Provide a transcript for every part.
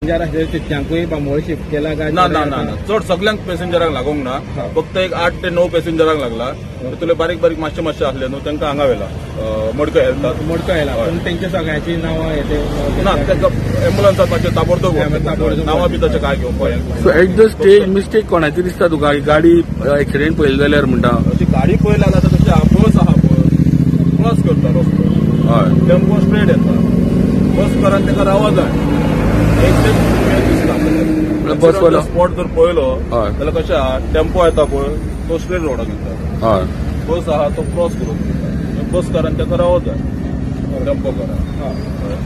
आसले तितक्यांकूय बांबोळे शिफ्ट केला काय? ना ना ना ना, चड सगळ्यांक पॅसेंजरांक लागोंक ना, फक्त एक 8 ते 9 पॅसेंजरांक लागला. तितूंतले बारीक बारीक मातशे मातशे आसले न्हू, तांकां हांगा व्हेला, मडकय हेल्थाक. मडकय येला. पूण तेंच्या सगळ्यांची नांवां हे ना, तांकां एम्बुलन्सात मातशें ताबडतोब नांवां बी तशें काय घेवपाक. So at the stage mistake कोणाची दिसता तुका? गाडी एक्सिडेंट पळयली जाल्यार म्हणटा अशी गाडी पळयली जाल्यार तशें बस आहा पळय, क्रॉस करता रस्तो, टेम्पो स्ट्रेट येता, बस करान ताका रावत जाय. स्पॉट जर पळयलो जाल्यार कशें आहा, टेम्पो येता पळय तो स्ट्रेट रोडाक येता, बस आहा तो क्रॉस करून वयता, बस करान ताका रावत जाय टेम्पो करान,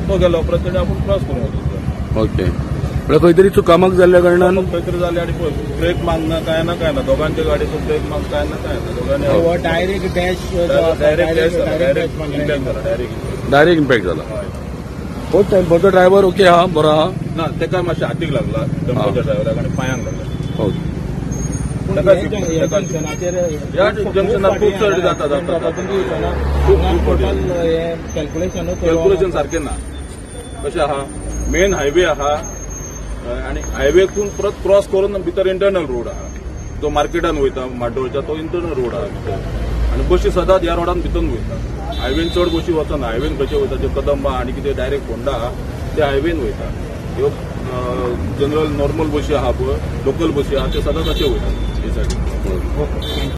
तो गेलो उपरांत तेणे आपूण क्रॉस करून वता. ओके, म्हळ्यार खंय तरी चुकामक जाल्ल्या कारणान खंय तरी जालें. आनी पळय ब्रेक मागना काय ना काय ना, दोगांच्या गाडयेचो ब्रेक माग काय ना काय ना, दोगांनी डायरेक्ट डॅश, डायरेक्ट इम्पॅक्ट जाला, डायरेक्ट इम्पॅक्ट जाला. हो, टेम्पोचो ड्रायव्हर ओके हा, बरो हा ना, तेका मातशें हातीक लागला टेम्पोच्या ड्रायव्हराक आनी पांयांक लागला. ओके, ह्या जंक्शनार खूब चड जाता जाता कॅल्क्युलेशन सारकें ना. कशें आहा, मेन हायवे आहा आनी हायवेतून परत क्रॉस करून भितर इंटरनल रोड आहा, जो मार्केटान वयता म्हाड्डोळच्या तो इंटरनल रोड आहा भितर, आनी बशी सदांच ह्या रोडान भितर वयता. हायवेन चड बशी वचना, हायवेन खंयचे वयता जे कदंबा आनी कितें डायरेक्ट फोंडा आहा ते हायवेन वयता. ह्यो जनरल नॉर्मल बशी आहा पळय, लोकल बशी आहा त्यो सदांच अशे वयता हे सायडीन.